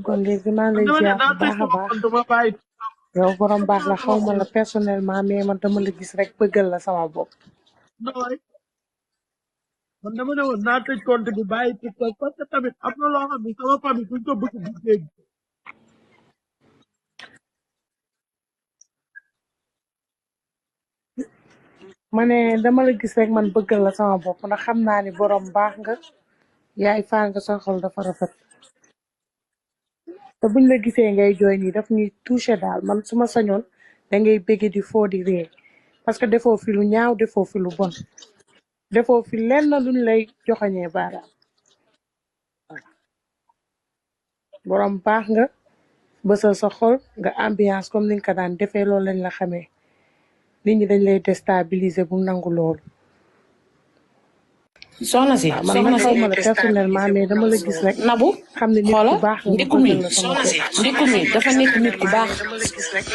kon léegi maa ngi lay dama ne ziar bu naa tëj baax a sama baax compte ma bàyyi yow borom baax la xaw ma la personnellement mais man dama la gis rek bëggal la sama bopp. nooy man dama ne woon naa tëj compte bi bàyyi TikTok parce que tamit am na loo xam ne sama famille duñ ko bëgg di dégg ma ne dama la gis rek man bëggal la sama bopp ndax xam naa ni borom baax nga yaay faa nga sa xol dafa rafet te buñ la gisee ngay jooy nii daf ñuy touché daal man su ma sañoon da ngay bëgg di foo di ree parce que defoo fi lu ñaaw defoo fi lu bon defoo fi lenn luñ lay joxañee baaraam borom baax nga bësal sa xol nga ambiance comme ni nga ko daan defee loolu lañ la xamee nit ñi dañ lay déstabiliser bu nangu loolu. soxna si waaw man nag xaw ma la personnellement mais dama la gis rek Nabu xam ne nit xoola ku baax nga ndikku mi bëggal la sama bopp. ndikku mi dafa nekk nit ku baax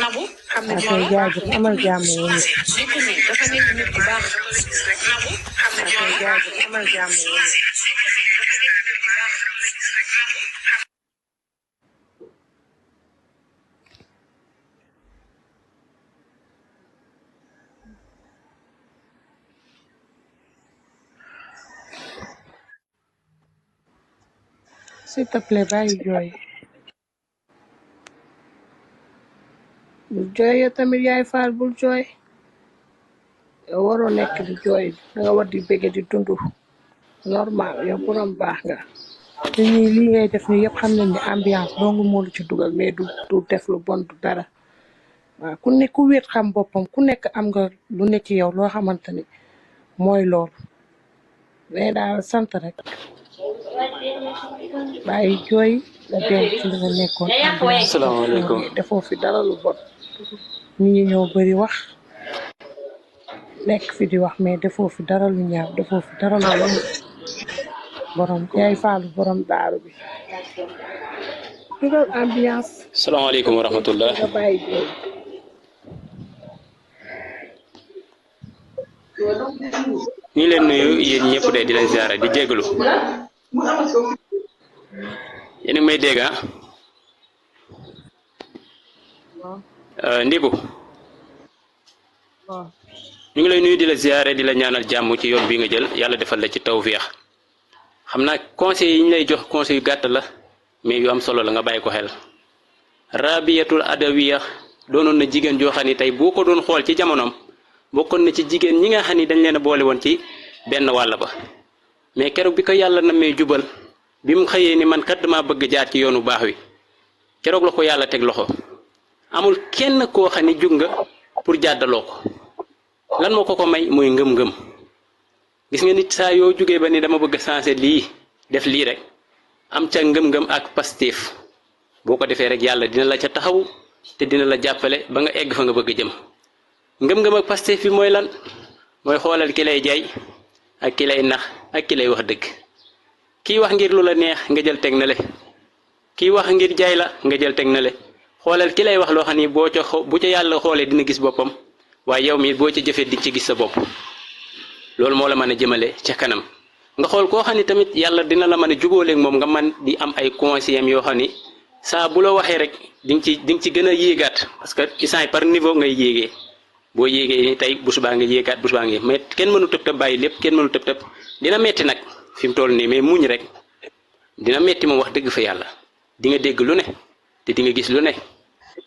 Nabu ak ay jaajëf amal jàmm yow nit. ndikku mi dafa nekk nit ku baax Nabu ak ay jaajëf amal jàmm yow nit. s'il te plaît bàyyi jooy bul jooy yow tamit yaay faal bul jooy yow waroo nekk di jooy danga war di bëgg di dund normal yow borom baax nga te ñii lii ngay def ni yëpp xam nañ ne ambiance dongu moo lu ci dugal mais du def lu bon du dara waaw ku nekk ku wéet xam boppam ku nekk am nga lu ne ci yow loo xamante ni mooy loolu mais daal sant rek bàyyi jooy nga dellu ci li nga nekkoon Asalaamaaleykum. defoo fi dara lu bon nit ñi ñoo bari wax nekk fi di wax mais defoo fi dara lu ñaaw defoo fi dara lu bon borom yaay faalu borom daaru bi dugal ambiance Asalaamaaleykum wa rahmatullah. nga bàyyi jooy ñu ngi leen nuyu yéen ñëpp de di leen ziara di jégalu. yéen a ngi may dégg ah. Ndiku. ñu ngi lay nuyu di la ziare di la ñaanal jàmm ci yoon bi nga jël yàlla defal la ci tawfiix xam naa conseil yi ñu lay jox conseil yu gàtt la mais yu am solo la nga bàyyi ko xel. Rabiyatul Adawiya doonoon na jigéen joo xam ni tey boo ko doon xool ci jamonoom bokkoon na ci jigéen ñi nga xam ni dañ leen a boole woon ci benn wàll ba mais keroog bi ko yàlla namee jubal bi mu xëyee ni man kat dama bëgg jaar ci yoonu baax wi keroog la ko yàlla teg loxo amul kenn koo xam ni jug nga pour jàddaloo ko lan moo ko may mooy ngëm-ngëm gis nga nit saa yoo jugee ba ni dama bëgg changer lii def lii rek am ca ngëm-ngëm ak pastéef boo ko defee rek yàlla dina la ca taxaw te dina la jàppale ba nga egg fa nga bëgg jëm ngëm-ngëm ak pastéef bi mooy lan mooy xoolal ki lay jaay ak ki lay nax ak ki lay wax dëgg kii wax ngir lu la neex nga jël teg na le kii wax ngir jaay la nga jël teg na le xoolal ki lay wax loo xam ni boo ca bu ca yàlla xoolee dina gis boppam waaye yow mi boo ca jëfee di ci gis sa bopp loolu moo la mën a jëmale ca kanam nga xool koo xam ni tamit yàlla dina la mën a jubóoleeg moom nga man di am ay conseillers yoo xam ni saa bu la waxee rek di nga ci gën a yéegaat parce que instant par niveau ngay yéegee boo yéegee ni tey bu subaa nga yéegaat bu subaa nga yéeg mais kenn mënu tëb tëb bàyyi lépp kenn mënu tëb tëb dina metti nag fi mu toll nii mais muñ rek dina metti moom wax dëgg fa yàlla di nga dégg lu ne te di nga gis lu ne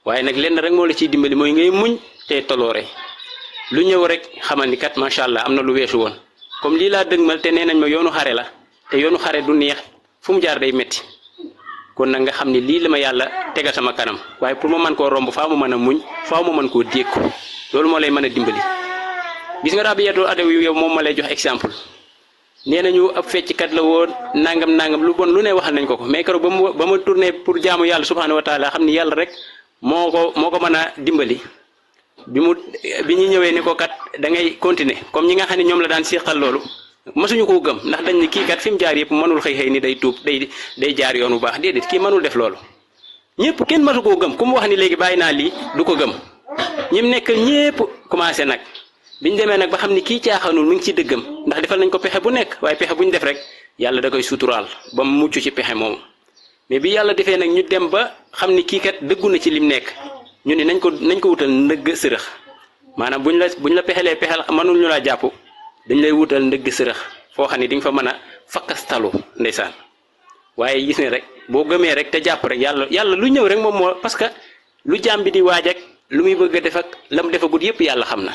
waaye nag lenn rek moo la ciy dimbali mooy ngay muñ te toloore lu ñëw rek xamal ni kat macha allah am na lu weesu woon comme lii laa dëgmal te nee nañ ma yoonu xare la te yoonu xare du neex fu mu jaar day metti kon nag nga xam ni lii la ma yàlla tegal sama kanam waaye pour ma mën koo romb faaw ma mën a muñ faaw ma mën koo dékku loolu moo lay mën a dimbali gis nga Rabiyatul Adawiya yow moom ma lay jox exemple nee nañu ab fecckat la woon nangam lu bon lu ne waxal nañ ko mais keroog ba ma tourné pour jaamu yàlla subhanahu wa taala xam ni yàlla rek moo ko mën a dimbali bi ñu ñëwee ni ko kat da ngay continuer comme ñi nga xam ne ñoom la daan seqal loolu mësuñu koo gëm ndax dañ ni kii kat fi mu jaar yëpp mënul xëy ni day tuub day jaar yoon bu baax déedéet kii mënul def loolu ñëpp kenn mësu koo gëm ku mu wax ni léegi bàyyi naa lii du ko gëm ñim nekk ñëpp commencé nag biñ demee nag ba xam ni kii caaxaanul mi ngi ci dëggam ndax defal nañ ko pexe bu nekk waaye pexe bu ñu def rek yàlla da koy suturaal ba mu mucc ci pexe moomu mais bi yàlla defee nag ñu dem ba xam ni kii kat dëggu na ci lim nekk ñu ni nañ ko wutal ndëgg sërëx maanaam buñ la pexelee pexel mënul ñu laa jàpp dañ lay wutal ndëgg sërëx foo xam ne di nga fa mën a fakkastalu ndeysaan waaye gis ne rek boo gëmee rek te jàpp rek yàlla lu ñëw rek moom moo parce que lu jaam bi di waaj ak lu muy bëgg a def ak lam defagut yëpp yàlla xam na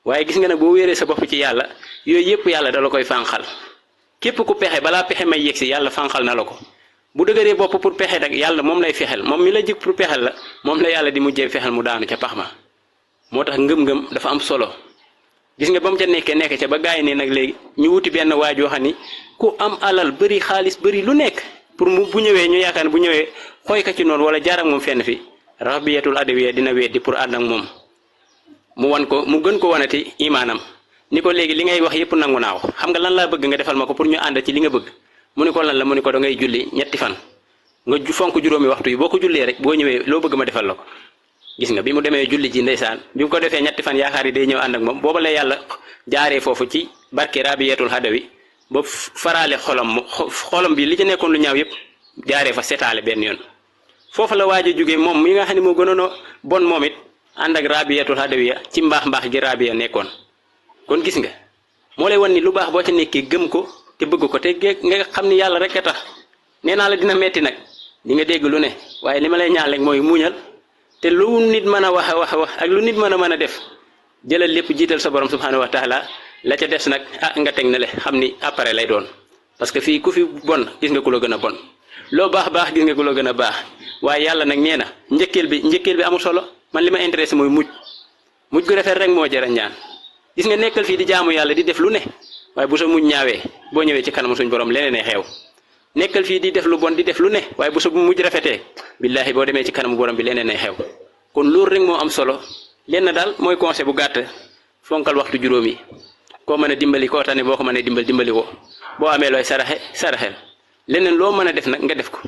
waaye gis nga ne boo wéeree sa bopp ci yàlla yooyu yëpp yàlla dala koy fànqal képp ku pexe balaa pexe may yegsi yàlla fànqal na la ko bu dëgëree bopp pour pexe nag yàlla moom lay fexel moom mi la jëkk pour pexel la moom la yàlla di mujjee fexel mu daanu ca pax ma moo tax ngëm-ngëm dafa am solo gis nga ba mu ca nekk ca ba gaay ne nag léegi ñu wuti benn waajoo xam ni ku am alal bëri xaalis bëri lu nekk pour mu bu ñëwee ñu yaakaar ne bu ñëwee xooy ka ci noonu wala jaar ak moom fenn fi rabiyatul adawiya dina weddi pour ànd ak moom mu wan ko mu gën ko wanati imaanam ni ko léegi li ngay wax yëpp nangu naaw xam nga lan laa bëgg nga defal ma ko pour ñu ànd ci li nga bëgg mu ni ko lan la mu ni ko da ngay julli ñetti fan nga fonk juróomi waxtu yi boo ko jullee rek boo ñëwee loo bëgg ma defal la ko gis nga bi mu demee julli ji ndeysaan bi mu ko defee ñetti fan yaakaar yi day ñëw ànd ak moom booba la yàlla jaaree foofu ci barke rabiyatul adawi ba faraale xolam bi li ci nekkoon lu ñaaw yëpp jaaree fa setaale benn yoon foofu la waaj a jógee moom mi nga xam ne moo gënoon a bon moom it ànd ak rabiyatul adawiya ci mbaax gi rabiya nekkoon kon gis nga moo lay wan ni lu baax boo ca nekkee gëm ko te bëgg ko te nga xam ni yàlla rek a tax nee naa la dina metti nag di nga dégg lu ne waaye li ma lay ñaan rek mooy muñal te lu nit mën a wax ak lu nit mën a def jëlal lépp jiital sa borom subhanahu wa taala la ca des nag nga teg na le xam ni après lay doon parce que fii ku fi bon gis nga ku la gën a bon loo baax gis nga ku la gën a baax waaye yàlla nag nee na njëkkeel bi amul solo man li ma intéressé mooy mujj gu rafet rek moo jar a ñaan gis nga nekkal fii di jaamu yàlla di def lu ne waaye bu sa mujj ñaawee boo ñëwee ci kanam suñ borom leneen ay xew nekkal fii di def lu bon di def lu ne waaye bu sa mujj rafetee billahi boo demee ci kanamu borom bi leneen ay xew kon loolu rek moo am solo lenn daal mooy conseil bu gàtt fonkal waxtu juróom yi koo mën a dimbali koo tane boo ko mënee dimbali ko boo amee looy saraxel leneen loo mën a def nag nga def ko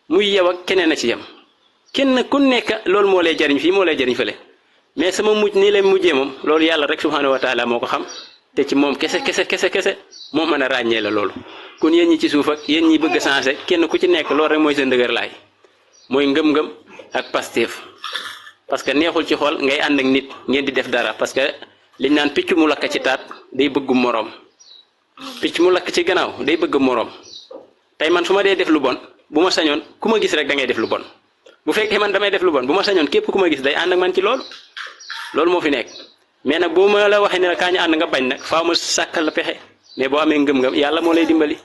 muy yow ak keneen a ci yem kenn ku nekk loolu moo lay jariñ fii moo lay jariñ fële mais sama mujj nii lay mujjee moom loolu yàlla rek subhanahu wa taala moo ko xam te ci moom kese moo mën a ràññee la loolu kon yéen ñi ci suuf ak yéen ñi bëgg a changé kenn ku ci nekk loolu rek mooy seen dëgër laay mooy ngëm-ngëm ak pastéef parce que neexul ci xol ngay ànd ak nit ngeen di def dara parce que liñ naan picc mu lakk ci taat day bëgg moroom picc mu lakk ci gannaaw day bëgg moroom tey man su ma dee def lu bon bu ma sañoon ku ma gis rek da ngay def lu bon bu fekkee man damay def lu bon bu ma sañoon képp ku ma gis day ànd ak man ci loolu moo fi nekk mais nag boo ma la waxee ne la kaa ñu ànd nga bañ nag faaw ma sàkkal la pexe mais boo amee ngëm-ngëm yàlla moo lay dimbali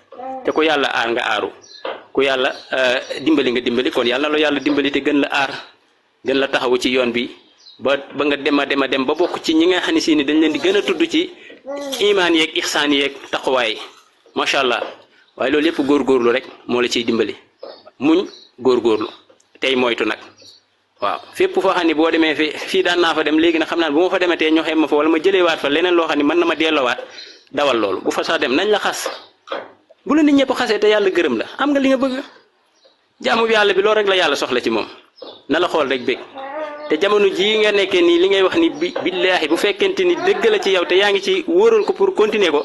te ku yàlla aar nga aaru ku yàlla dimbali nga dimbali kon yàlla na la yàlla dimbali te gën la aar gën la taxawu ci yoon bi ba nga dem ba bokk ci ñi nga xam ne si ni dañ leen di gën a tudd ci imaan yeeg ixsaan yeeg taqwaay macha allah waaye loolu yëpp góorgóorlu rek moo la ciy dimbali muñ góorgóorlu tey moytu nag waaw fépp foo xam ne boo demee fii daan naa fa dem léegi nag xam naa bu ma fa demetee ñoo xem ma fa wala ma jëleewaat fa leneen loo xam ne mën na ma delloowaat dawal loolu bu fa sax dem nañ la xas bu la nit ñëpp xasee te yàlla gërëm la am nga li nga bëgg jaamu bi yàlla bi loolu rek la yàlla soxla ci moom na la xool rek bég te jamono jii nga nekkee nii li ngay wax ni billaahi bu fekkente ni dëgg la ci yow te yaa ngi ci wóoral ko pour continuer ko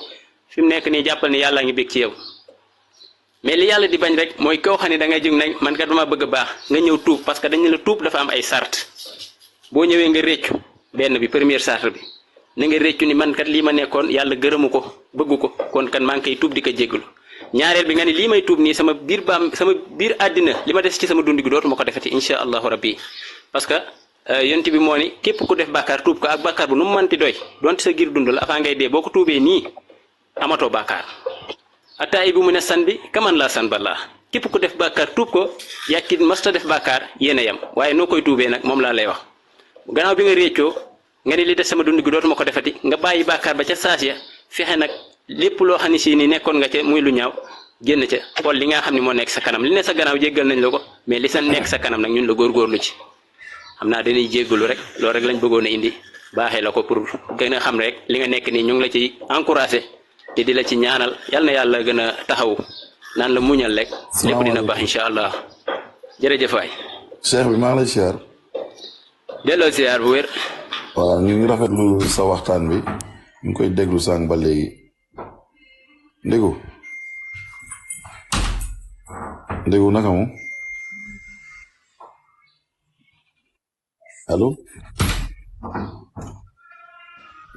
fi mu nekk nii jàppal ni yàlla ngi bég ci yow mais li yàlla di bañ rek mooy koo xam ne da ngay jóg nañ man kat dama bëgg a baax nga ñëw tuub parce que dañ ne la tuub dafa am ay sart boo ñëwee nga réccu benn bi première sart bi na nga réccu ni man kat lii ma nekkoon yàlla gërëmu ko bëggu ko kon kan maa ngi koy tuub di ko jéggalu ñaareel bi nga ni lii may tuub nii sama biir àddina li ma des ci sama dund gi dootuma ko defati insha allahu rabbi parce que yonent bi moo ni képp ku def bàkkaar tuub ko ak bàkkaar bu nu mu mënti doy donte sa giir dund la avant ngay dee boo ko tuubee nii amatoo bàkkaar ataa'ibu mina sanbi kaman laa sanba laa képp ku def bàkkaar tuub ko yàkkit masta def bàkkaar yéen a yem waaye noo koy tuubee nag moom laa lay wax gannaaw bi nga réccoo nga ni li des sama dund gi dootuma ko defati nga bàyyi bàkkaar ba ca saas ya fexe nag lépp loo xam ne si ni nekkoon nga ca muy lu ñaaw génn ca xool li nga xam ne moo nekk sa kanam li ne sa gannaaw jéggal nañ la ko mais li sa nekk sa kanam nag ñun la góorgóorlu ci xam naa dañuy jéggalu rek loolu rek lañ bëggoon a indi baaxee la ko pour gën a xam rek li nga nekk nii ñu ngi la ci encouragé te di la ci ñaanal yal na yàlla gën a taxaw naan la muñal rek lépp dina baax incha allah jërëjëf waay. Cheikh bi maa ngi lay ziar. delloo ziar bu wér. waaw ñu ngi rafetlu sa waxtaan bi ñu ngi koy déglu sànq ba léegi ndégu naka mu allo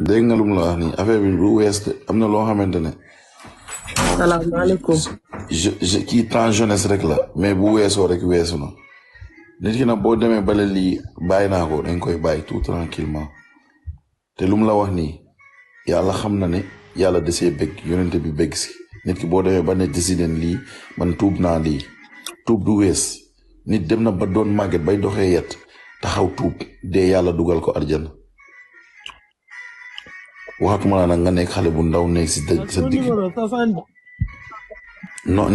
dégg nga lu mu la wax nii affaire bi lu wees de am na loo xamante ne salaamaaleykum. kii temps jeunesse rek la mais bu weesoo rek weesu na nit ki nag boo demee bale lii bàyyi naa ko dañ koy bàyyi tout tranquillement te lu mu la wax nii yàlla xam na ne yàlla desee bëgg yonente bi bëgg si nit ki boo demee ba ne décidé lii man tuub naa lii tuub du wees nit dem na ba doon màgget bay doxee yet taxaw tuub dee yàlla dugal ko arjana waxatuma la nag nga nekk xale bu ndaw nekk si sa digg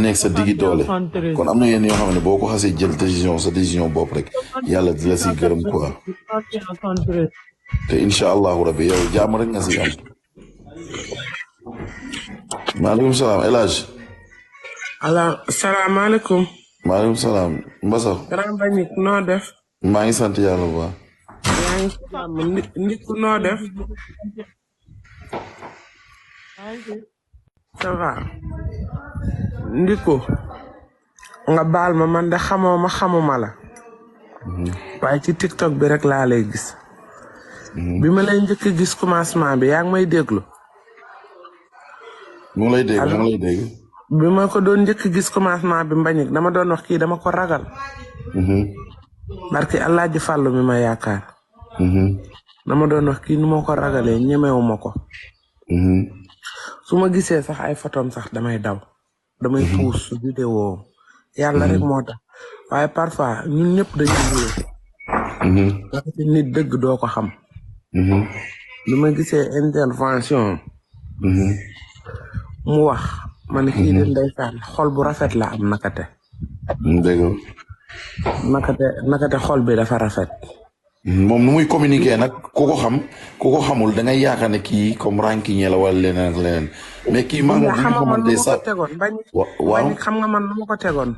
nekk sa diggi doole kon am na yenn yoo xam ne boo ko xasee jël sa décision bopp rek yàlla di la si gërëm quoi te incha allahu rabbi yow jàmm rek nga si am. maaleykum salaam El Hadj. salaamaaleykum. maaleykum salaam Mbasa. Grand Mbagnick noo def. maa ngi sant yàlla bu baax. yaa ngi salaam Ndiku noo def. ça va. Ndiku. nga baal ma man de xamoo ma xamuma la. waaye ci TikTok bi rek laa lay gis. bi ma lay njëkk gis commencement bi yaa ngi may déglu. mu lay dégg. bi ma ko doon njëkk gis commencement bi Mbagnick dama doon wax kii dama ko ragal. barki Allah ji fàllu mi ma yaakaar. dama doon wax kii nu ma ko ragalee ñemewuma ko. su ma gisee sax ay photom sax damay daw. damay puus vidéo yàlla rek moo tax waaye parfois ñun ñëpp dañuy wéer. parce que nit dëgg doo ko xam. bi ma gisee intervention. mu wax man kii de ndeysaan xol bu rafet la am nakate. dëgg nakate xol bi dafa rafet. moom nu muy communiquer nag ku ko xam ku ko xamul da ngay yaakaar ne kii comme rankiñe la wala leneen ak leneen mais kii maa ngi xamante sax waaw xam nga man nu ma ko tegoon.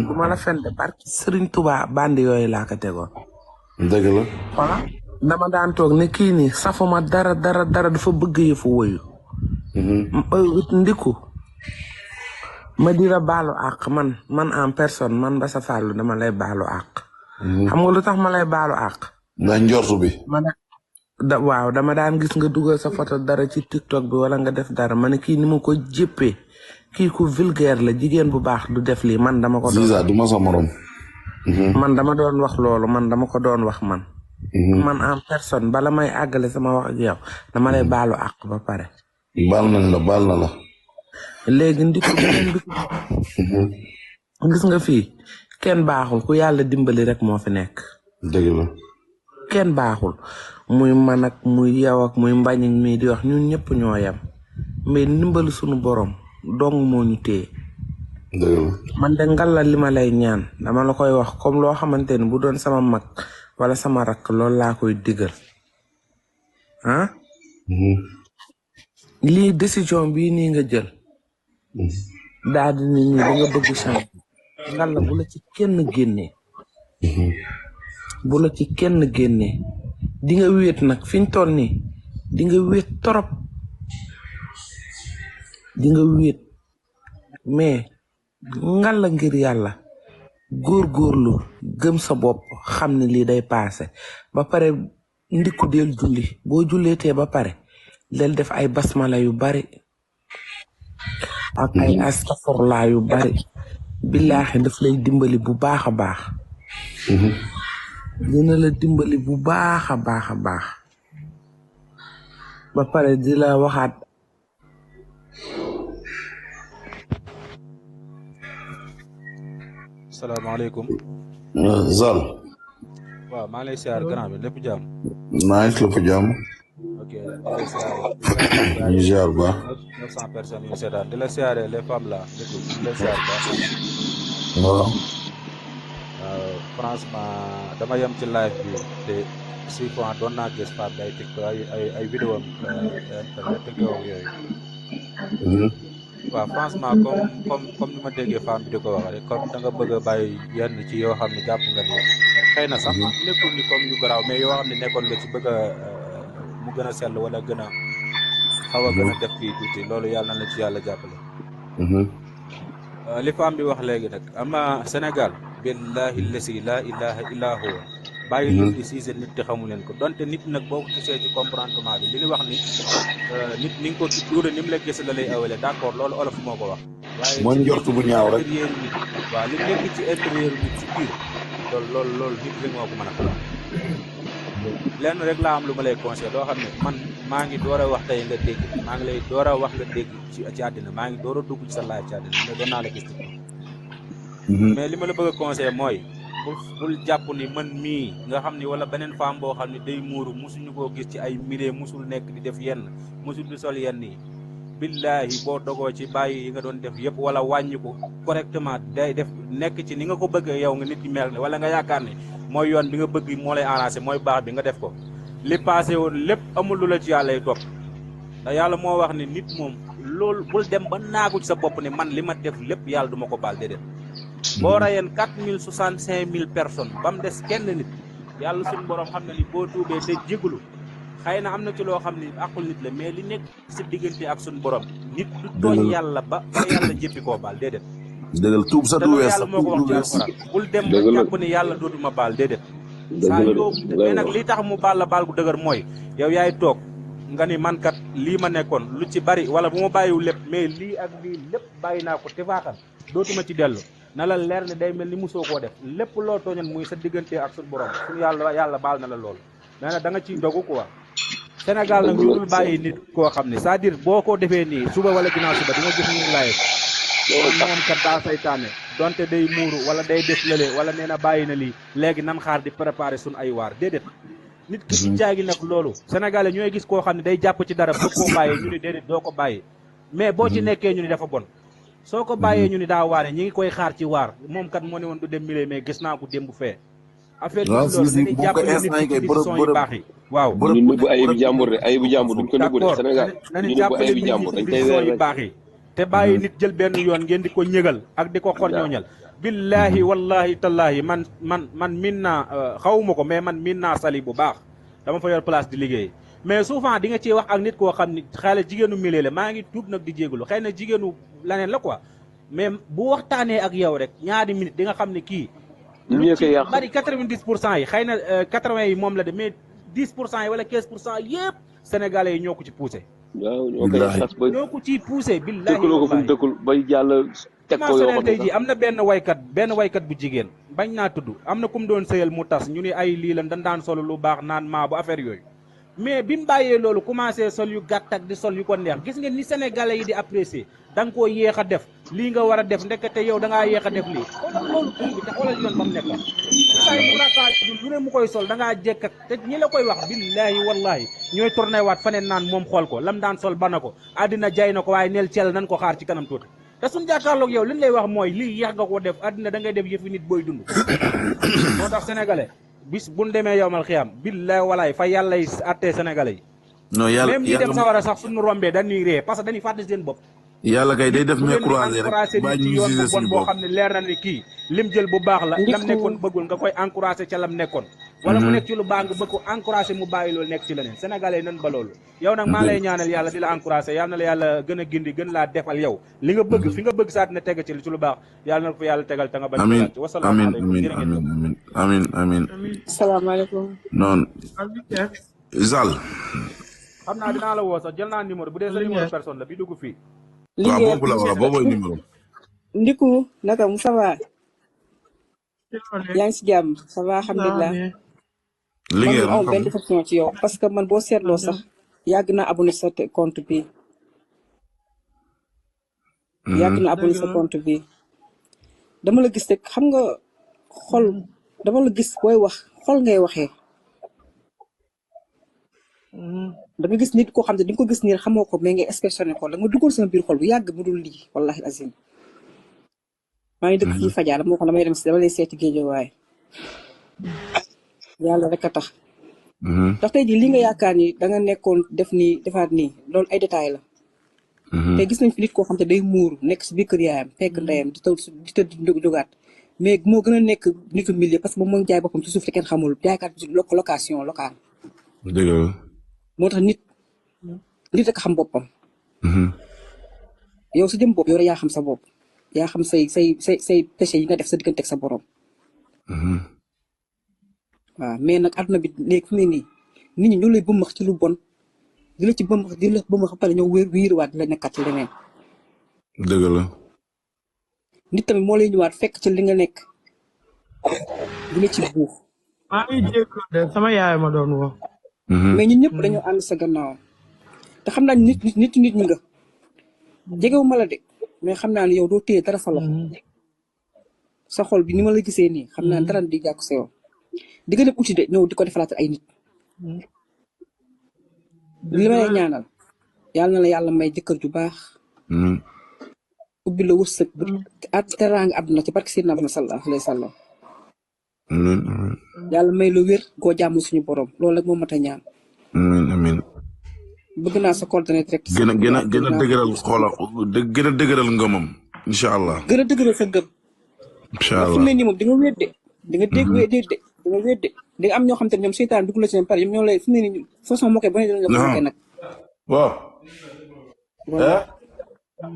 du ma la fente barki Serigne Touba bandi yooyu laa ko tegoon. dëgg la. voilà dama daan toog ne kii nii safuma dara dafa bëgg yëfu woyu. Ndiku ma di la baalu àq man en personne man Mbassa Fallou dama lay baalu àq. xam nga lu tax ma lay baalu àq. ndax njortu bi. waaw dama daan gis nga dugal sa photo dara ci TikTok bi wala nga def dara ma ne kii ni ma ko jéppee kii ku vulgaire la jigéen bu baax du def lii man dama ko doon. Ziza du ma sa morom. man dama doon wax loolu man dama ko doon wax man. man en personne bala may àggale sama wax ak yow dama lay baalu àq ba pare. baal na la. léegi Ndiku beneen bi gis nga fii kenn baaxul ku yàlla dimbali rek moo fi nekk. dëgg la. kenn baaxul muy man ak muy yow ak muy Mbagnick mii di wax ñun ñëpp ñoo yem mais ndimbali sunu borom dong moo ñu téye. dëgg la. man de ngalla li ma lay ñaan dama la koy wax comme loo xamante ni bu doon sama mag wala sama rakk loolu laa koy digal ah. lii décision bii nii nga jël. daal di nit ñi da nga bëgg change. ngalla bu la ci kenn génnee. bu la ci kenn génnee di nga wéet nag fi ñu toll nii di nga wéet torop di nga wéet mais ngalla ngir yàlla góorgóorlu gëm sa bopp xam ne lii day paase ba pare Ndiku del julli boo julleetee ba pare del def ay basmala yu bari ak ay astafurlaa yu bari billaahi daf lay dimbali bu baax a baax. dina la dimbali bu baax a baax a baax ba pare di la waxaat. salaamaaleykum. Zal. waaw maa ngi lay siyaar grand bi lépp jàmm. maa ngi lépp jàmm. ok di la siyaar. ñu ziar bu baax. 900 personnes yu seetaan di la siyaaree les femmes là di la siyaar bu baax. waaw. franchement dama yem ci live bi te si fois doon naa gis Pape day TikTok ay vidéo am internet TikTok yooyu. waaw franchement comme ni ma déggee femme bi di ko wax rek comme da nga bëgg a bàyyi yenn ci yoo xam ne jàpp nga ni xëy na sax nekkul ni comme yu garaaw mais yoo xam ne nekkoon nga ci bëgg a mu gën a sell wala gën a xaw a gën a def kii tuuti loolu yàlla na la ci yàlla jàppale. li femme bi wax léegi nag am na Sénégal billahi lasi la ilaha illa huwa bàyyi leen di siise nit te xamu leen ko donte nit nag boo ko gisee ci comportement bi li ñu wax ni nit ni nga ko tuure ni mu la gis la lay awale d'accord loolu olof moo ko wax waaye mooy njort bu ñaaw rek intérieur nit waaw li nekk ci intérieur nit ci biir loolu nit rek moo ko mën a xam lenn rek laa am lu ma lay conseillé doo xam ne man maa ngi door a wax tey nga dégg maa ngi lay door a wax nga dégg ci àddina maa ngi door a dugg ci sa live ci àddina mais doon naa la gis mais li ma la bëgg a conseillé mooy bul jàpp ni man mii nga xam ni wala beneen femme boo xam ne day muuru musuñu koo gis ci ay milliers musul nekk di def yenn musul di sol yenn yi billaahi boo dogoo ci bàyyi yi nga doon def yëpp wala wàññi ko correctement day def nekk ci ni nga ko bëgg yow nga nit ki mel ne wala nga yaakaar ne mooy yoon bi nga bëgg moo lay arrangé mooy baax bi nga def ko li passé woon lépp amul lu la ci yàlla topp te yàlla moo wax ni nit moom loolu bul dem ba naagu ci sa bopp ne man li ma def lépp yàlla du ma ko baal déedéet boo rayeen 4000 personnes ba mu des kenn nit yàlla suñu borom xam na ni boo tuubee te jégalu xëy na am na ci loo xam ni àqul nit la mais li nekk si diggante ak suñu borom nit du tooñ yàlla ba yàlla jéppi koo baal déedéet dëggal tuub sa du wees yàlla moo ko wax ci alxuraan bul dem ba jàpp ni yàlla dootuma baal déedéet saa yoo mais nag li tax mu baal la baal gu dëgër mooy yow yaay toog nga ni man kat lii ma nekkoon lu ci bari wala bu ma bàyyiwul lépp mais lii ak lii lépp bàyyi naa ko te faaxal dootuma ci dellu na la leer ne day mel ni mosoo koo def lépp loo tooñoon muy sa diggante ak suñu borom suñu yàlla baal na la loolu mais nag da nga ciy dogu quoi Sénégal nag ñu dul bàyyi nit koo xam ne c'est-à-dire boo ko defee nii suba wala ginnaaw suba di nga gis ñu laay moom kat daa saytaane donte day muuru wala day def lële wala nee na bàyyi na lii léegi nan xaar di préparer suñu ay waar déedéet nit ki ci jaagi nag loolu sénégalais ñooy gis koo xam ne day jàpp ci dara bëgg koo bàyyi ñu ni déedéet doo ko bàyyi mais boo ci nekkee ñu ni dafa bon soo ko bàyyee ñu ni daa waane ñi ngi koy xaar ci waar moom kat moo ne woon du dem mile mais gis naa ko démb fee affaire bi loolu dañuy jàppale nit ci décision yu baax yi waaw ñu nëbb ayibu jàmbur de ayibu jàmbur duñ ko nëbb de Sénégal nañu jàppale nit ci décision yu baax yi te bàyyi nit jël benn yoon ngeen di ko ñëgal ak di ko xorñooñal billahi wallahi tallahi man min naa xawuma ko mais man min naa sali bu baax dama fa yor place di liggéey mais souvent di nga ciy wax ak nit koo xam ni xale jigéenu milieu la maa ngi tuub nag di jégalu xëy na jigéenu laneen la quoi mais bu waxtaanee ak yow rek ñaari minute di nga xam ne kii lu ci bari 90% yi xëy na 80 yi moom la de mais 10% yi wala 15% yëpp sénégalais yi ñoo ko ci poussé waaw ñoo koy xas ba ñoo ko ciy poussé billahi dëkkuloo ko fu mu dëkkul ba yàlla teg ko yoo xam tey ji am na benn waykat bu jigéen bañ naa tudd am na ku mu doon sëyal mu tas ñu ni ay lii lan dañ daan solo lu baax naan maa bu affaire yooyu mais bi mu bàyyee loolu commencé sol yu gàtt ak di sol yu ko neex gis nga ni sénégalais yi di apprécier da nga koo yéex a def lii nga war a def ndekete yow da ngaa yéex a def lii xoolal loolu kii bi te xoolal yoon ba mu nekkoon saa yi lu ne mu koy sol da ngaa jekk ak te ñi la koy wax billahi wallahi ñooy tourné waat faneen naan moom xool ko lam daan sol bana ko àddina jay na ko waaye neel ceel nan ko xaar ci kanam tuuti te suñ jàkkaarloog yow li ñu lay wax mooy lii yéex nga ko def àddina da ngay def yëfi nit booy dund moo tax sénégalais bis buñ demee yowmal xiyam billahi walaay fa yàlla yi attee sénégalais yi non yàlla même ñi dem sawara sax suñu rombee dañuy ree parce que dañuy fàtte seen bopp yàlla kay day def mais croiser rek ba ñu yoon bu bon boo xam ne leer na ni kii lim jël bu baax la lam nekkoon bëggul nga koy encouragé ca lam nekkoon wala mu nekk ci lu baax nga bëgg ko encouragé mu bàyyi loolu nekk ci leneen sénégalais yi nan ba loolu yow nag maa lay ñaanal yàlla di la encouragé yàlla na la yàlla gën a gindi gën laa defal yow li nga bëgg fi nga bëgg saa dina teg ci lu baax yàlla na ko fa yàlla tegal te nga bañ amin wasalaamaaleykum amin salaamaaleykum noonu Zal xam naa dinaa la woo sax jël naa numéro bu dee sa numéro personne la bi dugg fii waaw boobu la waaw boobu numéro Ndiku naka mu ça va yaa ngi si jàmm ça va alhamdulilah li ngeen am benn déception ci yow parce que man boo seetloo sax yàgg na abonné sa compte bi dama la gis rek xam nga xol dama la gis booy wax xol ngay waxee da nga gis nit koo xam ne di nga ko gis nii xamoo ko mais ngay expressionné ko la nga dugal sama biir xol bu yàgg bu dul lii wallahi azim maa ngi dëkk fii Fadial moo xam damay dem si dama lay seeti Géejawaay yàlla rek a tax ndax tey jii li nga yaakaar ni da nga nekkoon def nii defaat nii loolu ay détails la te gis nañ fi nit koo xam te day muuru nekk si biir kër yaayam fekk ndeyam di tëdd jógaat mais moo gën a nekk nitu milieu parce que moom mooy jaay boppam ci suuf te kenn xamul jaaykat bi location locale dëgg la moo tax nit rek xam boppam yow sa jëm bopp yow rek yaa xam sa bopp yaa xam say péché yi nga def sa diggante ak sa borom waaw mais nag àdduna bi léegi fu mu ne nii nit ñi ñoo lay bëmmax ci lu bon di la ci bëmmax di la bëmmax ba pare ñoo wiiruwaat di la nekkat ci leneen. dëgg la. nit tamit moo lay ñëwaat fekk ci li nga nekk di la ci buux. maa ngi jégalu de sama yaay ma doon wax. mais ñun ñëpp dañoo ànd sa gannaaw te xam naa nit ñi nga jegewu ma la de mais xam naa ne yow doo téye dara sa loxo sa xol bi ni ma la gisee nii xam naa dara di jàkku sa yow di nga dem uti de ñëw di ko defalaat ay nit. li may ñaanal yàlla na la yàlla may jëkkër ju baax. ubbi la wërsëg bu teraanga àdduna ci barke Seydina Muhammad sallallahu alayhi wa sallam. yàlla may la wér goo jàmm suñu borom loolu rek moo mat a ñaan. amiin. bëgg naa sa coordonnée direct. gën a dëgëral xoolal gën a dëgëral ngëmam incha allah. gën a dëgëral sa ngëm. incha allah fu mu ne nii moom di nga wédde di nga dégg wédde di nga wédde di nga am ñoo xam te ne ñoom seytaan dugg la ci ñoom pare ñoom ñoo lay fu mu ne nii façon moqué bu ne dinañ la ko moqué nag. waaw. voilà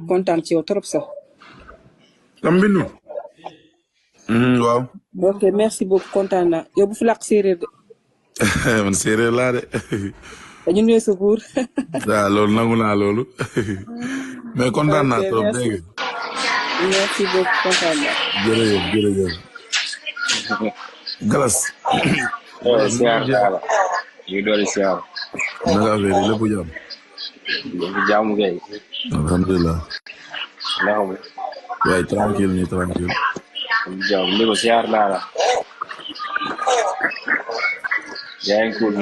kontaan ci yow trop sax. am bindu. waaw. ok merci beaucoup kontaan naa yow bu fi làq séeréer de. man séeréer laa de. dañu ñëw sa buur. waaw loolu nangu naa loolu. mais kontaan naa trop dégg nga. merci beaucoup kontaan naa. jërëjëf. Galas. siyaar naa la. ñu doon siyaar. naka affaire yi lépp jàmm. lépp jàmm kay. alhamdulilah. naka mu. waaye tranquille. jàmm ni ko siyaar naa la. yaa ngi cool.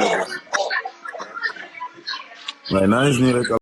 waaye naa ngi nii rek.